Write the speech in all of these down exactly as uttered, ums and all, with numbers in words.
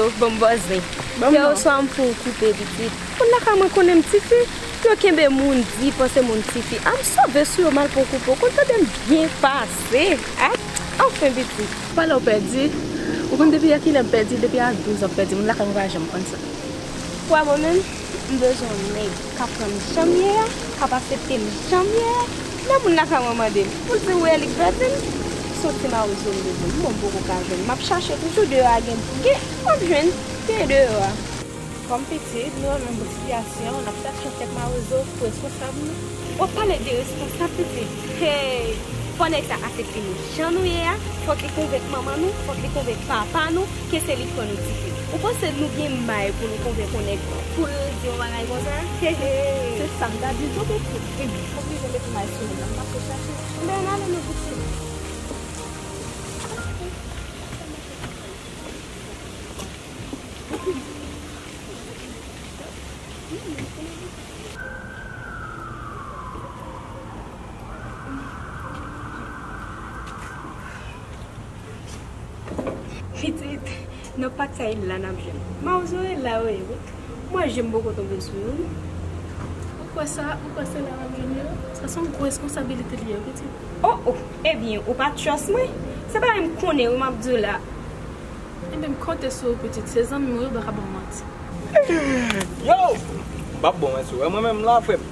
Yo, ban m bòz li. Ban m Yo, non. Swa m fè w koupe pitit. Moun lakay mwen konnen m tifi. Yo kenbe moun di, panse moun tifi. A m sove sou yo mal pou w koupe. Ou konn tande m byen pase. A, anfen pitit. Pale w pèdi. Ou konn depi a kilè m pèdi? Depi a douz an m pèdi. Moun lakay mwen pa janm konn sa. Wè mwen menm, m bezwen yon nèg k ap pran m jan m ye a, k ap aksepte m jan m ye a. Lè moun lakay mwen mande m, pou l di w wè li k pèdi m, se yon ti mawozo m bezwen. Mwen m poko ka jwenn. M ap chache toujou deyò a gen, gen, m ap jwenn, gen deyò a. Kòm pitit, nou nan menm sitiyasyon, n ap chache yon kèk mawozo pou responsab nou. W ap pale de responsab pitit. Hey! Fò nèg sa aksepte nou jan nou ye a, fòk li konvenk manman nou, fòk li konvenk papa nou ke se li k pran nou tifi. Ou panse nou gen may pou nou konvenk yon nèg pou l di yon bagay konsa? He he! Se sa m ta di tou pitit. Fòk li konvenk may sou nou, n ap mache chache. Men n ale non pitit. Pitit, nan pak sa e la n ap jwenn. Mawozo e la yo ye wi. Mwen jem poko tonbe sou yo. Ou kwè sa, ou kwè se la w ap jwenn yo? Sa se yon gwo responsabilite li ye pitit. Oh oh, ebyen ou pa trust mwen? Se pa menm konnen wi m ap di w la. Ebyen m konte sou ou pitit, se zanmi m wi, ou pa ka ban m manti. Yo! M p ap bon mwen sou. Wè mwen menm la frè m.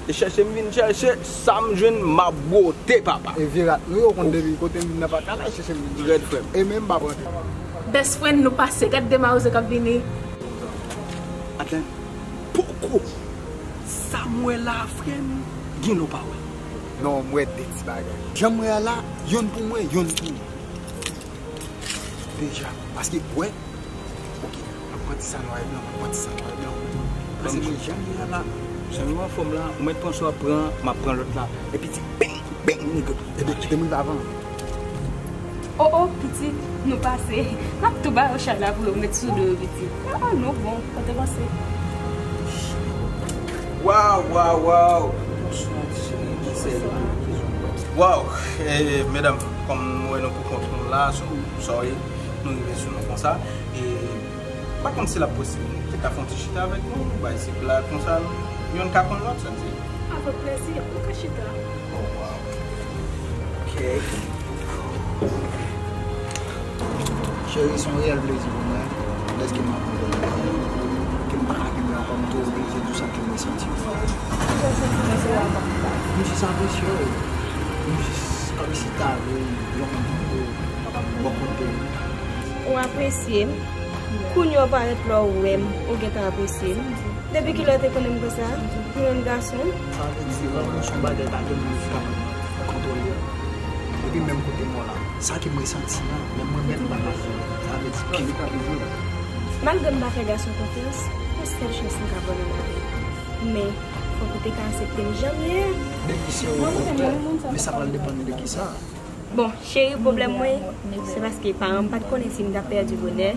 E chèche m vin chèche, sa m jwenn m ap bwote papa. E vye rat nou yo konn depi kote m vin nan pa ka la chèche m vin. Rèd frè m. E menm m p ap rantre. Best friend nou pase, gad de mawozo k ap vini. Atann. Poko. Sa m wè la frè m, gen lè w pa wè. Non, m wè de ti bagay. Jan m wè a la, yonn pou mwen, yonn pou ou. Deja, paske wè, ok, m ap pran ti sa nwa e blan, m ap pran ti sa nwa e blan. Paske mwen jan m ye a la. Jan nou anfòm la, ou mèt pran sa w ap pran, m ap pran lòt la. Epi di beng, beng, nèg. Ede, ede mwen pa avan. Oh oh, pitit, nou pase. M ap tou ba yo chay la pou yo met sou do yo, pitit. Oh oh, nou bon, kote panse? Waw, waw, waw. Bonswa, ti cheri, ki sèvi pou ou? Waw, eh, medam, kòm mwen wè nou pou kont nou la, so, sorry, nou rive sou nou konsa. E, m pa konn si l ap posib, nou te ka fè yon ti chita avèk nou, bay ti blag konsa, yonn ka konn lòt, sa di. Avèk plezi, nou ka chita. Oh, waw. Ok. Cheri, se yon reyèl plezi pou mwen, lèske m ap antann ke m pa ka kenbe ankò, m tou oblije di w sa ke m resanti. M jis apresye w. M jis kòmsi ta vle yon moun tankou w bò kote m. Ou apresye m. Kounye a w parèt lè w wè m, ou gentan apresye m. Depi kilè w te konnen m konsa? Ou menm gason? Sa vle di, lanmou se yon bagay pa gen moun ki kapab kontwole l. Epi menm kote m la, sa ke m resanti an, menm mwen menm m pa ka jwenn. Sa vle di, pi vit, pi vit. Malgre m pa fè gason konfyans, yon sèl chans m ka ba w nan lavi. Men, fòk ou te ka aksepte m jan m ye a. Depi se yon konfyans, men sa pral depann de kisa? Bon, cheri, pwoblèm mwen, se paske paran m pa t konnen si m t ap pèdi bonè.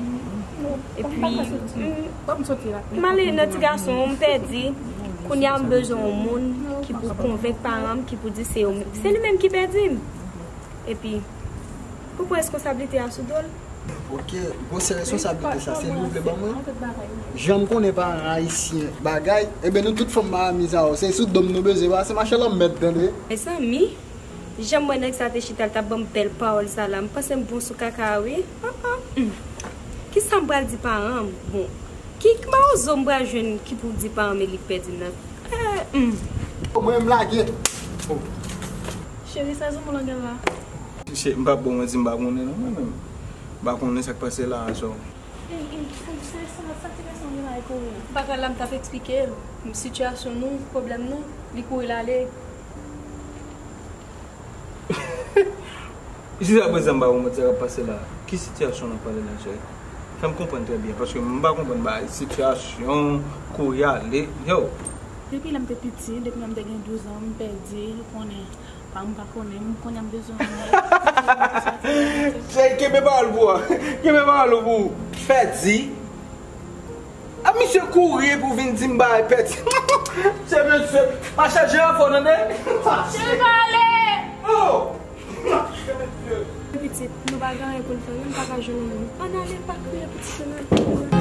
Epi, m, m ale nan ti gason, m pèdi. Kounye a, m bezwen yon moun ki pou konvenk paran m, ki pou di se yo, se li menm ki pèdi m. Epi, pou pran reskonsablite a sou do l. Ok, gwosè reskonsablite sa, se li w vle ban mwen? Jan m konnen paran ayisyen bagay, ebyen nou tout fanm Miami sa yo, se sou do m nou bezwen pase, machè lanmèd, tande. Mezanmi, jan m wè nèg sa te chita, l t ap ban m bèl pawòl sa la, m panse m bon sou kaka a wi. Ah, ah, hmm. Kisa m pral di paran m? Bon, ki, ki mawozo m pral jwenn ki pou di paran m e li k pèdi m nan? Eh, hmm. Mwen m lage. Oh. Cheri, sa zanmi w la gen la? Che, m pa bon, mwen di m pa konnen non, mwen menm. M pa konnen sa k pase la, so. E, e, se, se, sa, sa ti gason gen la e kouri. M pa pral la, m t ap eksplike l sitiyasyon nou, pwoblèm nou, li kouri l ale. Jiskaprezan m pa wè mwen sa k ap pase la. Ki sitiyasyon n ap pale la, cheri? Fè m konprann trè byen, paske m pa konprann bagay sitiyasyon, kouri ale, yo. Depi lè m te piti, depi lè m te gen douz an, m pèdi, ou konnen, pa m pa konnen, m konnen m bezwen yon nèg. Cheri, kenbe pawòl pou ou, kenbe pawòl ou pou ou. Pèdi. A misye kouri pou vin di m bagay pèdi. Se mesye, pa chaje afè w tande. Cheri, pale. Oh! Pitit, nou pa Pa gen anyen pou n fè, menm pa ka jwenn yon moun. Ann ale, pa kriye, pitit, ann ale.